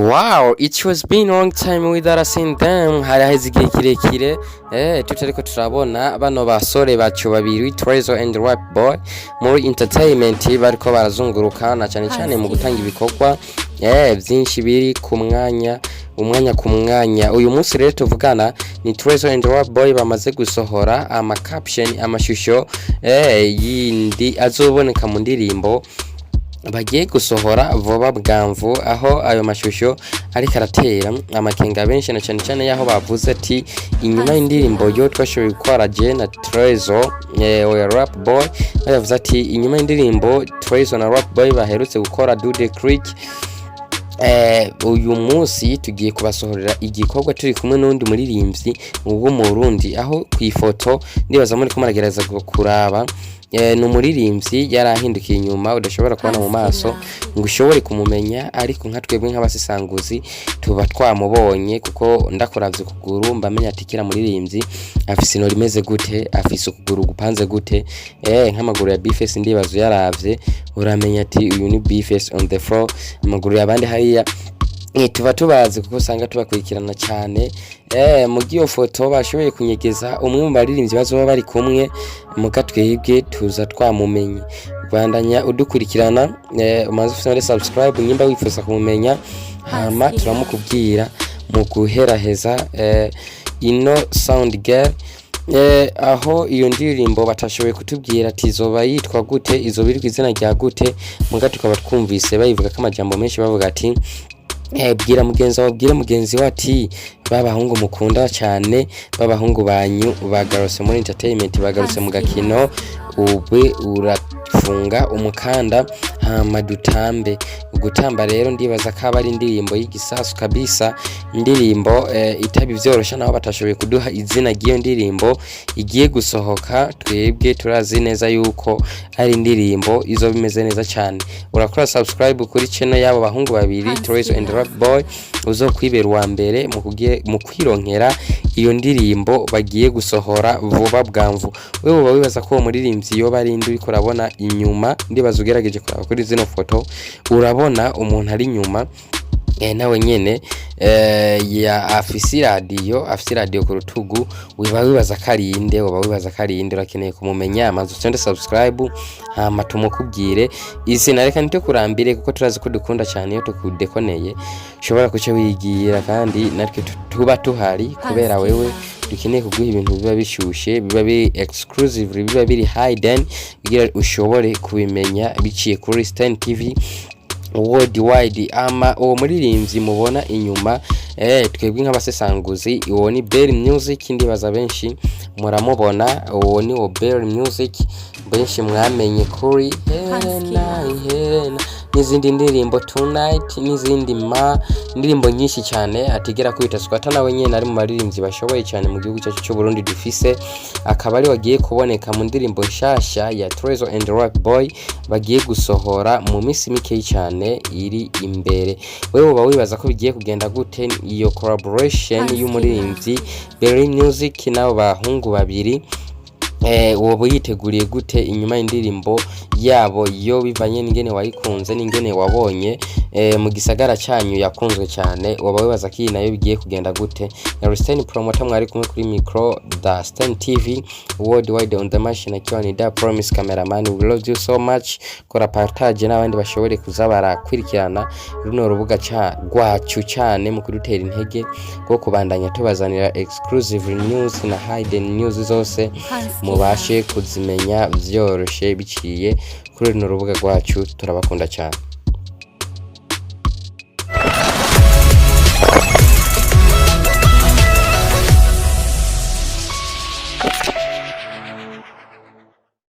Wow, it was been a long time without seeing them. Hari haheze igihe kirekire tutariko turabona bano basore bacu babiri, Trezo and Rap Boy, muri entertainment bariko barazunguruka, na cyane cyane mu gutanga ibikorwa byinshi biri ku mwanya, umwanya ku mwanya. Uyu munsi rero tuvugana ni Trezo and Rap Boy bamaze gusohora ama caption, amashusho yindi azoboneka mu ndirimbo bagiye gusohora vuba bwamvu, aho ayo mashusho ariko aratera amakenga benshi, na cyane cyane yaho bavuze ati inyuma y'indirimbo yo twashoboye gukora je na Trezo oya Rap Boy, bavuze ati inyuma y'indirimbo Trezo na Rap Boy baherutse gukora Do The Creek, uyu munsi tugiye kubasohorera igikorwa turi kumwe n'undi muririmbyi wo mu Burundi, aho ku ifoto ndibaza muri ko muragerageza kuraba, ni umuririmbyi yari ahindukiye inyuma, udashobora kubona mu maso ngo ushobore kumumenya, ariko nka twebwe nk'abasisanguzi tuba twamubonye, kuko ndakuravye ukuguru mbamenya ati kira muririmbyi afise inoro imeze gute, afise ukuguru gupanze gute. Nk'amaguru ya Bface ndibaza uyaravye uramenya ati uyu ni Bface on the floor. Amaguru y'abandi hariya tuba tubazi kuko usanga tubakurikirana cyane. Mu giyo foto bashoboye kunyegeza umwe mu baririmbyi bazoba bari kumwe, muga twebwe tuza twamumenye. Bandanya udukurikirana, umaze ufite muri subscribe nyimba wifuza kumumenya, hama turamukubwira mu guheraheza ino sound girl. Aho iyo ndirimbo batashoboye kutubwira ati izoba yitwa gute, izoba iri ku izina rya gute, muga tukaba twumvise bayivuga ko amajambo menshi bavuga ati bwira mugenzi wawe, bwira mugenzi we ati babahungu mukunda cyane, babahungu banyu bagarutse muri entertainment, bagarutse mu gakino, ubwe urafunga umukanda hama dutambe. Gutamba rero ndibaza ko aba ari indirimbo y'igisasu kabisa, indirimbo itaba ivyorosha, naho batashoboye kuduha izina ry'iyo ndirimbo igiye gusohoka. Twebwe turazi neza yuko ari indirimbo izoba imeze neza cyane. Urakora subscribe kuri channel y'abo bahungu babiri, Trezo and Rap Boy, uzokwibera uwa mbere mu kwironkera iyo ndirimbo bagiye gusohora vuba bwamvu. Wewe uba wibaza ko uwo muririmbyi yoba ari inde uriko urabona inyuma? Ndibaza ugerageje kuraba kuri zino foto urabona umuntu ari inyuma, nawe nyene ya afise iradiyo ku rutugu. Wiba wibaza ko ari inde? Uba wibaza ko ari inde? Urakeneye kumumenya? Maze utonde subscribe hama tumukubwire izina. Reka ntitukurambire, kuko turazi ko dukunda cyane iyo tukudekoneye ushobora kuca wigira, kandi natwe tuba tuhari kubera wewe, dukeneye kuguha ibintu biba bishushe, biba biri exclusive, biba biri hidden, kugira ushobore kubimenya biciye kuri Stan TV Worldwide. Ama uwo muririmbyi mubona inyuma, twebwe nk'abasesanguzi uwo ni Berry Music. Ndibaza benshi muramubona, uwo ni wo Berry Music benshi mwamenye kuri Helena Helena n'izindi ndirimbo, Tonight n'izindi ma indirimbo nyinshi cyane atigera kwita Squatter. Nawe nyene ari mu baririmbyi bashoboye cyane mu gihugu cyacu cy'u Burundi dufise, akaba ari wagiye kuboneka mu ndirimbo nshasha ya Trezo and Rap Boy bagiye gusohora mu minsi mikeyi cyane iri imbere. Wewe uba wibaza ko bigiye kugenda gute iyo collaboration y'umuririmbyi Berry Music n'abo bahungu babiri? Woba yiteguriye gute inyuma y'indirimbo yabo, yo bivanye n'ingene wayikunze n'ingene wabonye mu gisagara cyanyu yakunzwe cyane? Woba wibaza ko iyi nayo bigiye kugenda gute? Na Stan Promoter mwari kumwe kuri micro da Stan TV Worldwide, on the machine akiwa ni Da Promise cameraman. We love you so much. Kora partage n'abandi bashobore kuza barakurikirana runo rubuga ca rwacu cyane mu kudutera intege rwo kubandanya tubazanira exclusive news na hidden news zose, mubashe kuzimenya vyoroshe biciye kuri runo rubuga rwacu. Turabakunda cyane.